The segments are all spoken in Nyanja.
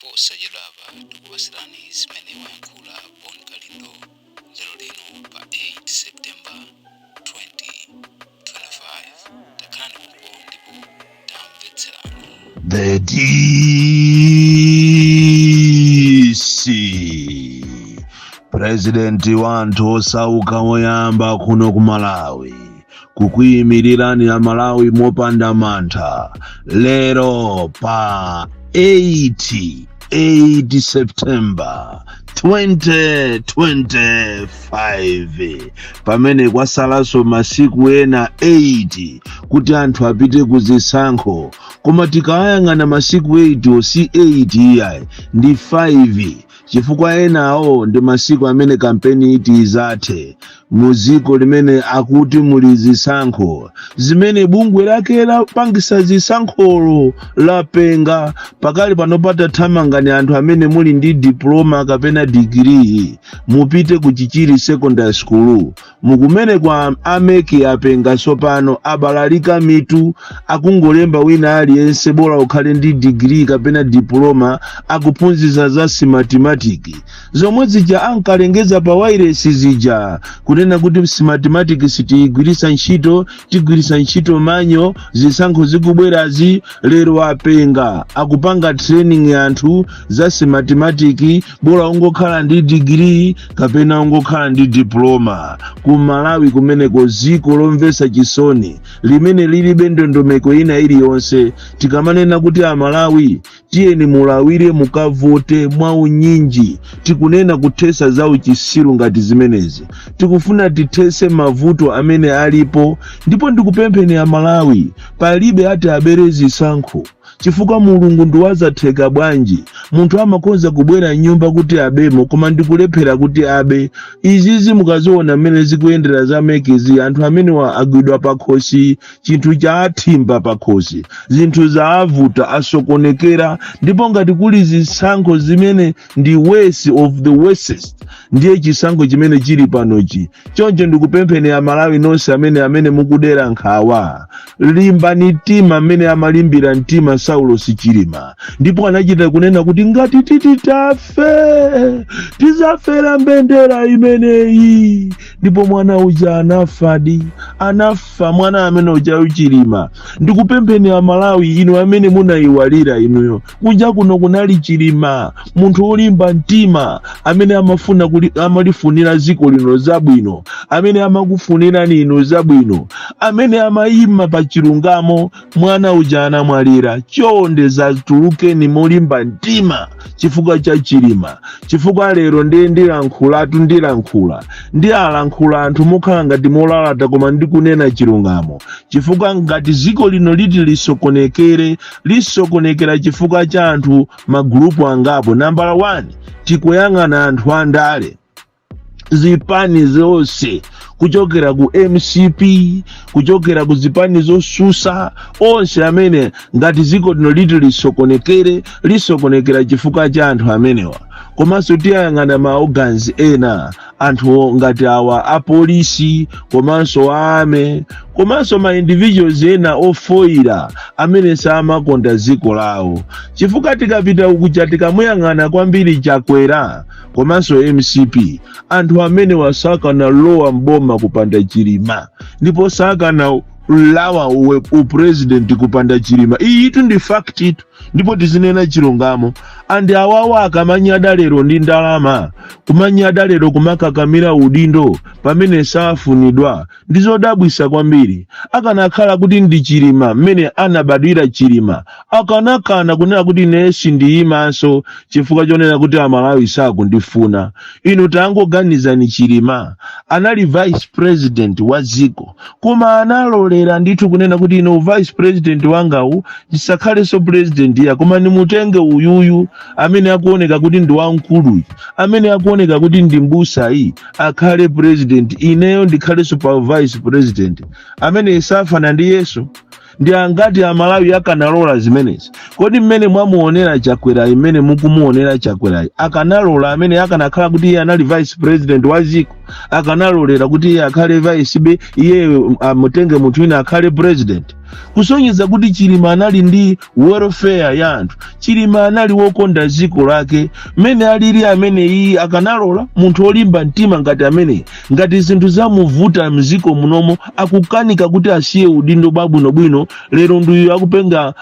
Posachedwapa tikupatsirani zimene wayankhula Bon Kalindo lero lino pa 8 September 2025. Takhalani pompo ndipo tamvetserani. The DC, President wa anthu osauka woyamba kuno ku Malawi, kukuyimirirani Amalawi mopanda mantha, lero pa 8 8 September 2025, pamene kwasalanso masiku ena 8 kuti anthu apite ku zisankho. Koma tikayang'ana masiku 8, si 8 iyayi, ndi 5, chifukwa enawo ndi masiku amene kampeni iti izathe mu dziko limene akuti muli zisankho, zimene bungwe lake lapangisa zisankholo lapenga. Pakali pano patathamangani anthu amene muli ndi diploma kapena digiri, mupite ku Chichiri Secondary School mukumene kwa a MEC apenga tsopano, abalalika mitu, akungolemba wina aliyense, bola ukhale ndi digiri kapena diploma. Akuphunzitsa za Smartmatic zomwe zija ankalengeza pa wairesi zija, kunena kuti Smartmatic sitiyigwiritsa ntchito, tigwiritsa ntchito manual zisankho zikubwerazi. Lero apenga, akupanga training anthu za Smartmatic, bola ungokhala ndi digiri kapena ungokhala ndi diploma. Ku Malawi kumeneko, dziko lomvetsa chisoni limene lilibe ndondomeko ina iliyonse. Tikamanena kuti Amalawi tiyeni mulawire mukavote mwaunyinji, tikunena kuthesa za uchisiru ngati zimenezi. Tikufuna tithese mavuto amene alipo, ndipo ndikupempheni Amalawi, palibe ati abere zisankho, chifukwa Mulungu ndiwazatheka bwanji. Munthu amakhoza kubwera nyumba kuti abemo, koma ndikulephera kuti abe. Izizi mukaziona mmene zikuyendera za MEC zi, anthu amenewa agwidwa pakhosi, chinthu chaathimba pakhosi, zinthu zaavuta, asokonekera. Ndipo ngati kuli zisankho zimene ndi worst of the worstest, ndiye chisankho chimene chili panochi. Choncho ndikupempheni Amalawi nonse amene mukudera nkhawa, limbani mtima amene amalimbira mtima Saulos Chilima, ndipo anachita kunena kuti ngati titi tafe, tizafera mbendera imeneyi. Ndipo mwana uja anafadi, anafa mwana amene uja Chilima. Ndikupempheni Amalawi inu amene munayiwalira inuyo, kunja kuno kunali Chilima, munthu wolimba mtima amene amafuna amalifunira dziko lino zabwino, amene amakufunirani inu zabwino, amene amayima pa chilungamo. Mwana uja anamwalira. Chonde zatulukeni molimba mtima chifukwa cha Chilima, chifukwa lero ndiye ndilankhulatu, ndilankhula, ndi alankhula anthu mokhala ngati molalata, koma ndikunena chilungamo, chifukwa ngati dziko lino liti lisokonekere, lisokonekera chifukwa cha anthu magulupu angapo. Nambala 1, tikuyang'ana anthu andale, zipani zonse, kuchokera ku MCP, kuchokera ku zipani zosusa, onse amene ngati dziko lino liti lisokonekere, lisokonekera chifukwa cha anthu amenewa. Komanso tiyang'ana ma organs ena, anthu ngati awa apolisi, komanso ame, komanso ma individuals ena ofoira amene samakonda dziko lawo, chifukwa tikapita ukuja tikamuyang'ana kwambiri Chakwera komanso MCP, anthu amene wasakana lowa mboma kupanda Chilima, ndipo sakana lawa upresident kupanda Chilima. Iyi ndi fact itu, ndipo tizinena chilungamo. Andi awawa akamanyada lero ndi ndalama, kumanyada lero, kumakakamira udindo pamene safunidwa, ndi zodabwisa kwambiri. Akanakhala kuti ndi Chilima mmene anabadwira Chilima, akanakana kunena kuti ine sindiyimanso chifukwa chonena kuti Amalawi sakundifuna. Inu tangoganizani, Chilima anali vice president wa dziko, koma analolera ndithu kunena kuti ine vice president wangawu ndisakhalenso president ya, koma ndimutenge uyuyu amene akuoneka kuti ndi wamkuluyu, amene akuoneka kuti ndi mbusayi, akhale president, ineyo ndikhalenso pa vice president. Amene safana ndi Yesu. Ndi angati Amalawi akanalola zimenezi? Kodi mmene mwamuonera Chakwerayi, mmene mukumuonera Chakwerayi, akanalola amene akanakhala kuti iye anali vice president wa dziko? Akanalolera kuti iye akhale vice be, iye amutenge munthu wina akhale president, kusonyeza kuti Chilima anali ndi welfare ya anthu. Chilima anali wokonda dziko lake. Mmene alili amene iyi, akanalola munthu olimba mtima ngati ameneyi, ngati zinthu zamuvuta mziko munomo, akukanika kuti asiye udindo bwabwinobwino, lero nduyu akupenga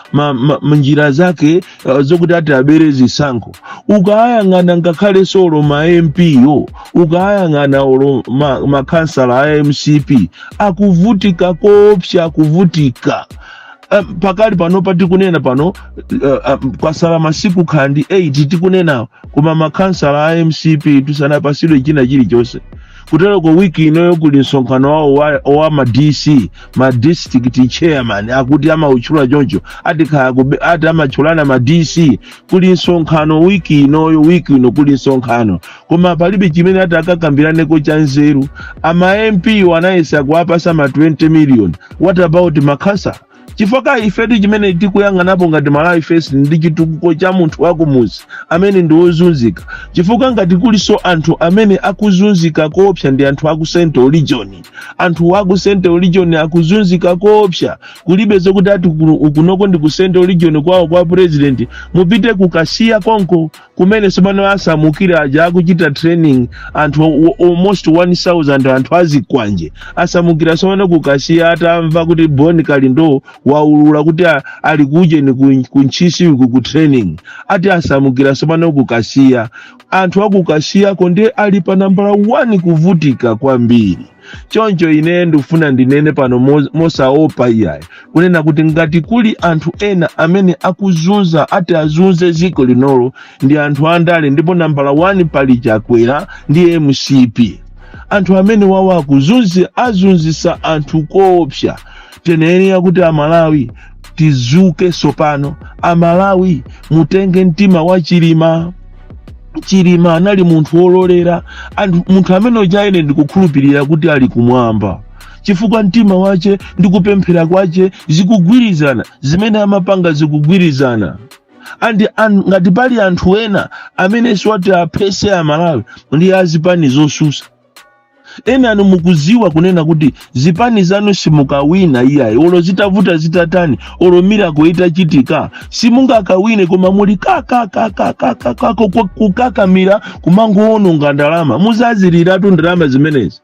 njira zake zokuti ati abere zisankho. Ukayang'ana ngakhale solo ma MP yo, ukayang'ana olo makhansala a MCP akuvutika koopsa, akuvutika. Pakali pano patikunena pano, kwasala masiku khandi 8 tikunena, koma makhansala a MCP tusanapasidwe china chilichonse. Kutereko wiki inoyo kuli msonkhano wawo wa ma DC, ma district chairman, akuti amautchula choncho, ati kaya ati amatchulana ma DC. Kuli msonkhano wiki inoyo, wiki ino kuli msonkhano, koma palibe chimene ati akakambiraneko cha nzeru. Ama MP wanayesa kuwapasa ma 20 million. What about makhansala? Chifukwa ifetu chimene tikuyang'anapo ngati Malawi First ndi chitukuko cha munthu wakumuzi amene ndi wozunzika, chifukwa ngati kuliso anthu amene akuzunzika koopsa ndi anthu aku Central Region. Anthu aku Central Region akuzunzika koopsa. Kulibe zokuti ati kunoko ndi ku Central Region kwawo kwa president. Mupite kukasiya konko kumene sopano asamukira aja akuchita training anthu almost 1000, anthu azikwanje asamukira sopano kukasiya atamva kuti Boni Kalindo waulula kuti ali kujeni ku Ntchisi uku ku training. Ati asamukira sopano kukasiya. Anthu akukasiyako ndiye ali pa nambala 1 kuvutika kwambiri. Choncho ine ndikufuna ndinene pano mosaopa iyayi kunena kuti ngati kuli anthu ena amene akuzunza, ati azunze dziko linolo, ndi anthu andale, ndipo nambala 1 pali Chakwera ndi MCP. Anthu amene wawo akuzunzi, azunzisa anthu koopsa. Teneni kuti Amalawi tizuke sopano. Amalawi, mutenge mtima wa Chilima. Chilima anali munthu wololera anthu, munthu amene uja ine ndikukhulupirira kuti ali kumwamba, chifukwa mtima wace ndi kupemphera kwace zikugwirizana, zimene amapanga zikugwirizana. Andi ngati pali anthu ena amene siwati aphese Amalawi ndi azipani zosusa. Ena anu mukuziwa kunena kuti zipani zanu simukawina iyayi, olo zitavuta zitatani, olo miracle itachitika simungakawine, koma muli kakakakakakaka kukakamira kumangoononga ndalama. Muzaziliratu ndalama zimenezi.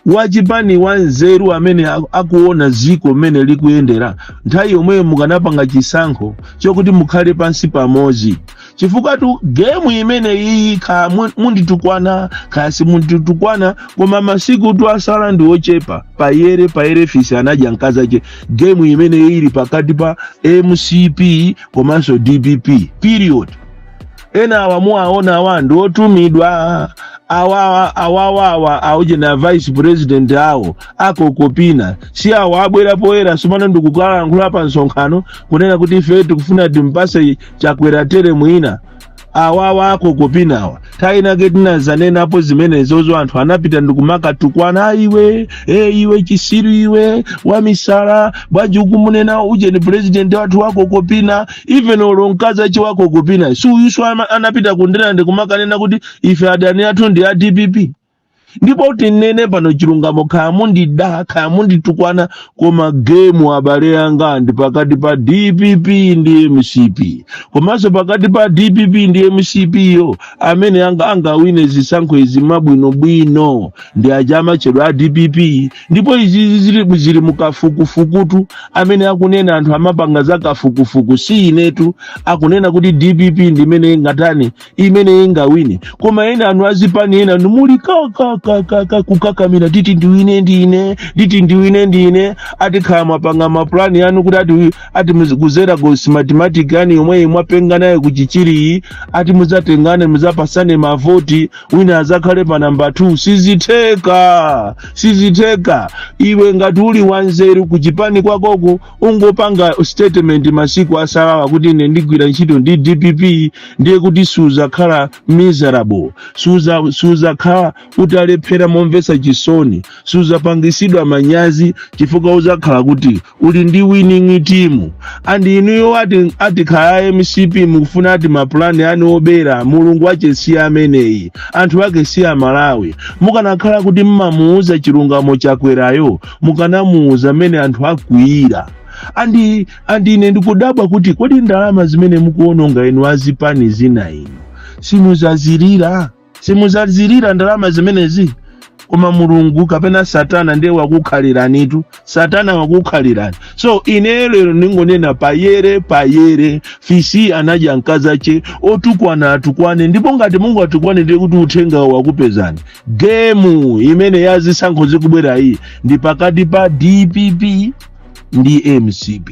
Wachipani wa nzeru amene akuona ziko mmene likuyendera, nthawi yomweyo mukanapanga chisankho chokuti mukhale pansi pamodzi, chifukwa tu game imene iyi, kaya munditukwana kaya simunditukwana, koma masiku tu asala ndi ochepa. Payere payere fisi anadya mkazache. Game imene ili pakati pa MCP komanso DPP, period. Ena awa muwaona awa ndi otumidwa awawa, awawawa auje na vice president awo akokopina, si awo abwera poyera sopano ndikukalankhula pa msonkhano kunena kuti ife tikufuna timpase Chakwera tere mwina. Awawa akokopinawa tainake tinazanenapo zimenezozo, anthu anapita ndikumakatukwana, "Iwe, iwe chisiru, iwe wamisala, bwanji ukumunena ujeni president wathu wakokopina?" Even olo mkazi achi wakokopina si uyuso anapita kundena ndikumakanena kuti ife adani athu ndi a DPP. Ndipo tinene pano chilungamo, kaya mundida kaya munditukwana, koma game, abale anga, ndi pakati pa DPP ndi MCP. Komanso pakati pa DPP ndi MCP yo, amene angawine zisankho izi mabwinobwino ndi aja amatchedwa a DPP. Ndipo izi zili mukafukufukutu amene akunena anthu amapanga za kafukufuku, si inetu, akunena kuti DPP ndi imene ingatani, imene ingawine. Koma ena anu azipani ena anu muli kakakakaka kukakamira, titi ndiwine ndine, nditi ndiwine ndine. Ati khala mwapanga mapulani anu kuti ati kuzera ku Smartmatic yani yomwe mwapenga nayo kuchichiriyi, ati mudzatengane, mudzapasane mavoti, wina azakhale pa namba 2. Sizitheka, sizitheka. Iwe ngati uli wanzeru kuchipani kwakoko, ungopanga statement masiku asalawa kuti ine ndigwira ntchito ndi DPP, ndiye kuti suzakhala miserable, suzakhala utalema. Utalephera momvetsa chisoni, suzapangisidwa manyazi chifukwa uzakhala kuti uli ndi winning team. And inuyo ati khaya MCP mukufuna ati mapulani anu obera, Mulungu wache si ameneyi, anthu ake si Amalawi. Mukanakhala kuti mmamuuza chilungamo Chakwerayo, mukanamuuza mmene anthu akwiyira. And ine ndikudabwa kuti kodi ndalama zimene mukuononga inu azipani zina inu, simuzazilira? Simuzazilira ndalama zimenezi? Koma Mulungu kapena Satana ndiye wakukhaliranitu, Satana wakukhalirani. So ine lero ndingonena payere payere, fisi anadya mkazache. Otukwana atukwane, ndipo ngati Mungu atukwane, ndiye kuti uthenga wakupezani. Game imene yazisankho zikubwera iyi ndi pakati pa DPP ndi MCP,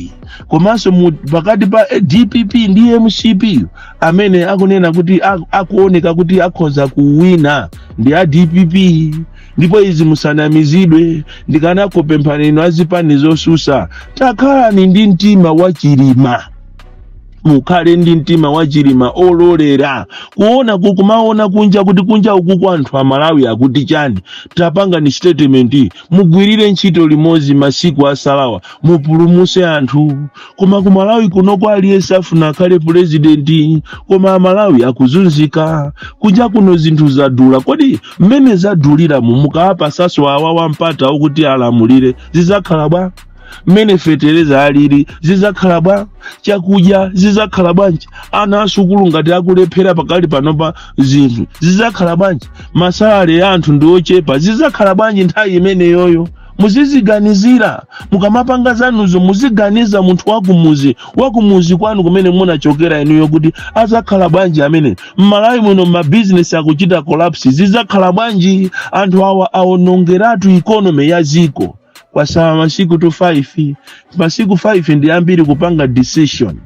komanso pakati pa DPP ndi MCP, amene akunena kuti akuoneka kuti akhoza kuwina ndi a DPP. Ndipo izi musanamizidwe. Ndikanakupemphani inu azipani zosusa, takhalani ndi mtima wa Chilima, mukhale ndi mtima wa Chilima ololera kuona kumaona kunja kuti kunja uku kwa anthu Amalawi akuti chani. Tapanga ni statement, mugwirire ntchito limodzi masiku asalawa, mupulumuse anthu. Koma ku Malawi kunoko aliyense afuna akhale purezidenti, koma Amalawi akuzunzika. Kunja kuno zinthu zadula. Kodi mmene zaduliramu, mukawapasaso awa wampata okuti alamulire, zizakhala bwa? Mmene fetereza alili, zizakhala bwa? Chakudya zizakhala bwanji? Ana asukulu ngati akulephera pakali panopa, zinthu zizakhala bwanji? Ma salary ya anthu ndi ochepa, zizakhala bwanji nthawi imeneyoyo? Muziziganizira mukamapanga zanuzo, muziganiza munthu wakumuzi, wakumuzi kwanu kumene munachokera inuyo, kuti azakhala bwanji amene Mmalawi muno mabizinesi akuchita collapse, zizakhala bwanji? Anthu awa awonongeratu economy ya ziko. Kwasala masiku to 5, masiku 5 ndi ambiri kupanga decision.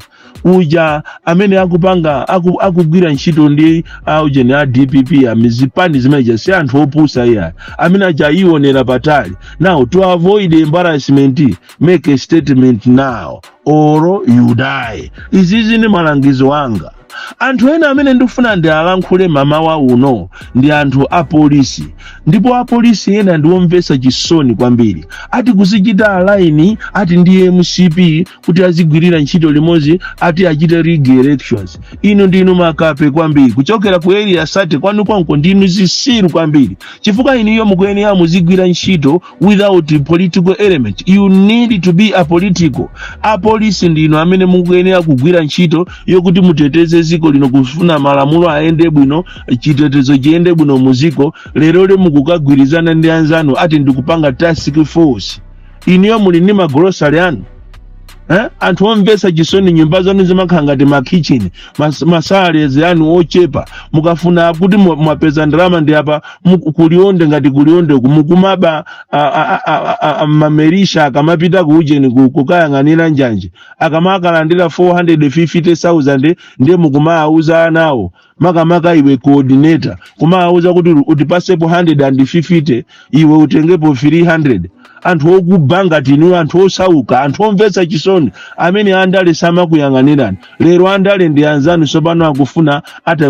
Uja amene akupanga akugwira ntchito ndi aujeni a DPP, amizipani zimeneja si anthu opusa iya, amene aja ayionera patali. Now, to avoid embarrassment, make a statement now or you die. Izizi ndi malangizo anga. Anthu ena amene ndikufuna ndi alankhule mamawa uno ndi anthu apolisi, ndipo apolisi ena ndiwomvetsa chisoni kwambiri. Ati kuzichita align ati ndi MCP kuti azigwirira ntchito limodzi, ati achite rig elections. Inu ndinu makape kwambiri, kuchokera ku Area 30 kwanu kwanko, ndinu zisiru kwambiri, chifukwa inuyo mukuyenera muzigwira ntchito without political element. You need to be apolitical. Apolisi ndinu amene mukuyenera kugwira ntchito yokuti muteteze ziko lino, kufuna malamulo ayende bwino, chitetezo chiyende bwino muziko. Lero le mukukagwirizana ndi anzanu ati ndikupanga task force. Inuyo muli ndi ma grocery anu, eh? Anthu omvetsa chisoni, nyumba zanu zimakhala ngati ma kitchen, ma salaries anu ochepa. Mukafuna kuti mwapeza ndalama ndi apa kulionde, ngati kulionde mukumaba mamerisha akamapita ku ujeni kukayang'anira njanji, akamakalandira 450,000, ndiye mukumawauza anawo, makamaka iwe coordinator, kumawauza kuti utipasepo 150, iwe utengepo 300. Anthu okuba ngati inuyo, anthu osauka, anthu omvetsa chisoni amene andale samakuyang'anirani. Lero andale ndi anzanu tsopano akufuna ati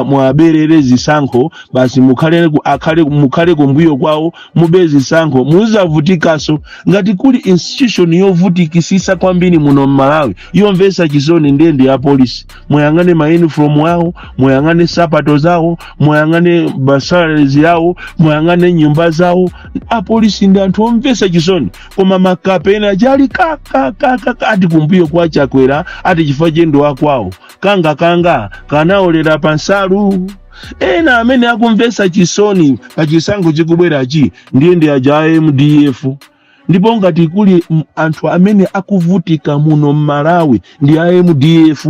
mwaberere zisankho basi, mukhale akhale mukhale kumbuyo kwawo, mube zisankho, muzavutikaso. Ngati kuli institution yovutikisisa kwambiri muno mMalawi, yomvetsa chisoni, ndiye ndi apolisi. Muyang'ane ma uniform awo, muyang'ane sapato zawo, muyang'ane ma salaries yawo, muyang'ane nyumba zawo. Apolisi ndi anthu omvetsa chisoni, koma makapena chali kakakaka ati kumbuyo kwa Chakwera, ati chifukwa chendo akwawo kanga kanga kanaolera pansalu. Ena amene akumvetsa chisoni pa chisankho chikubwerachi ndiye ndi aja a MDF. Ndipo ngati kuli anthu amene akuvutika muno mMalawi ndi a MDF,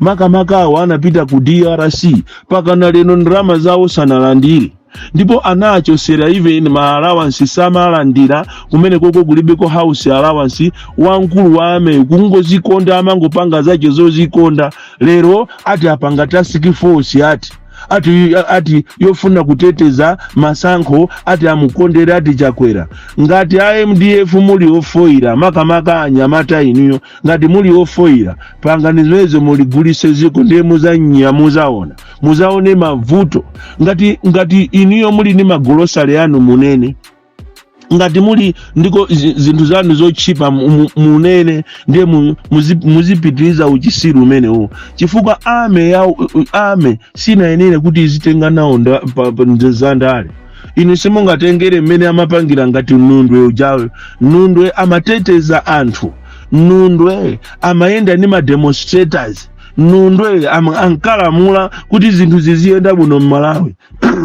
makamaka awo anapita ku DRC, pakana lero ndalama zawo sanalandire, ndipo anachosera even ma allowance samalandira kumene koko, kulibeko house allowance. Wamkulu wa ame kungozikonda, amangopanga zache zozikonda. Lero ati apanga task force ati Ati ati yofuna kuteteza masankho, ati amukondere, ati Chakwera. Ngati a MDF muli ofoira, makamaka anyamata inuyo, ngati muli ofoira, pangani zimenezo, muligulise ziko, ndiye muzanya, muzaona, muzaone mavuto. Ngati inuyo muli ndi magolosale anu, munene. Ngati muli ndiko zinthu zanu zotchipa, munene. Ndiye muzipitiriza uchisiru umenewu, chifukwa army ya army sinayenere kuti izitenga nawo za ndale. Inu simungatengere mmene amapangira ngati Nundwe ujawe. Nundwe amateteza anthu, Nundwe amayenda ndi ma demonstrators, Nundwe ankalamula kuti zinthu ziziyenda bwino m'Malawi,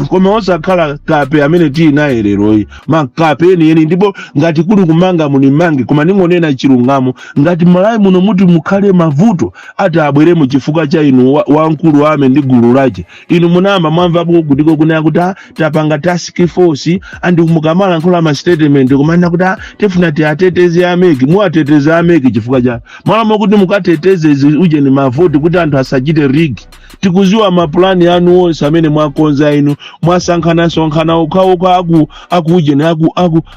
koma osakhala kape amene tili naye leroyi, makape enieni. Ndipo ngati kuli kumanga, munimange, koma ningonena chilungamo. Ngati Malawi muno muti mukhale mavuto, ati abweremo chifukwa cha inu wamkulu army ndi gulu lache. Inu munayamba mwamvapo kutiko kunena kuti, "Ah, tapanga task force"? Andi mukamalankhula ma statement kumanena kuti, "Ah, tifuna tiateteze a MEC." Muwateteze a MEC chifukwa cha mwalamo kuti mukateteze ujeni mavoti kuti anthu asachite rig? Tikuziwa mapulani anu onse amene mwakonza inu. Mwasankhana-sonkhana okhaokha aku ujeni,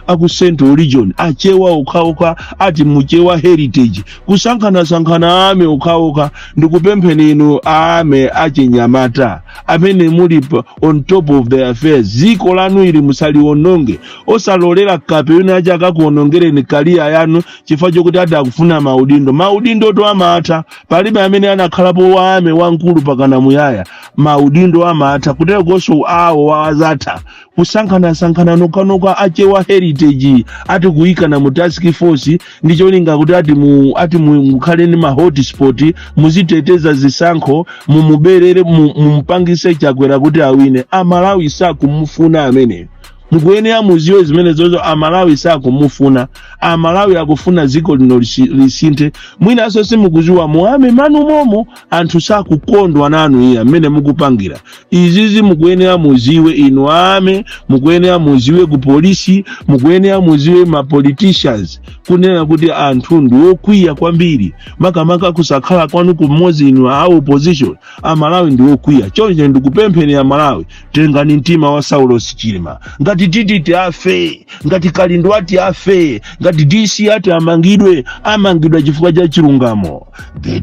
aku Central Region, Achewa okhaokha, ati Muchewa heritage, kusankhana-sankhana army okhaokha. Ndikupempheni inu army achinyamata amene muli on top of the affairs, ziko lanu ili musaliononge. Osalolera kape wina achi akakuonongereni career yanu chifukwa chokuti ati akufuna maudindo. Maudindo to amatha. Palibe amene anakhalapo wa army wamkulu pakana muyaya. Maudindo amatha, kuterekonso awo wazatha. Kusankhanasankhana nokhanokha Achewa heritage, ati kuyikana mu task force ndi cholinga kuti ati mukhale ndi ma hotspot, muziteteza zisankho, mumuberere, mumupangise Chakwera kuti awine. Amalawi sakumufuna ameneyo. Mukuyenera muziwe zimene zozo. Amalawi sakumufuna. Amalawi akufuna dziko lino lisinthe. Mwinanso simukuziwa, mu army manu momo anthu sakukondwa nanu iya mmene mukupangira izizi. Mukuyenera muziwe inu army, mukuyenera muziwe ku polisi, mukuyenera muziwe ma politicians, kunena kuti anthu ndi okwiya kwambiri, makamaka kusakhala kwanu kumodzi inu a opposition. Amalawi ndi okwiya. Choncho ndikupempheni Amalawi, tengani mtima wa Saulos Chilima. Ngati tititi afe, ngati Kalindo ati afe, ngati DC ati amangidwe, amangidwa chifukwa cha chilungamo. The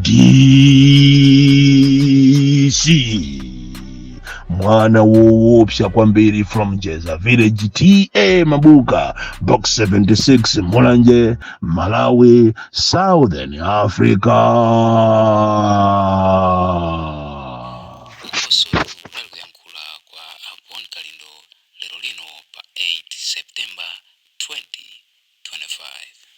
DC, mwana woopsa kwambiri, from Jeza Village, TA Mabuka, Box 76, Mulanje, Malawi, Southern Africa. Ukonso kunali kuyankhula kwa a Bon Kalindo lero lino pa 8 September 2025.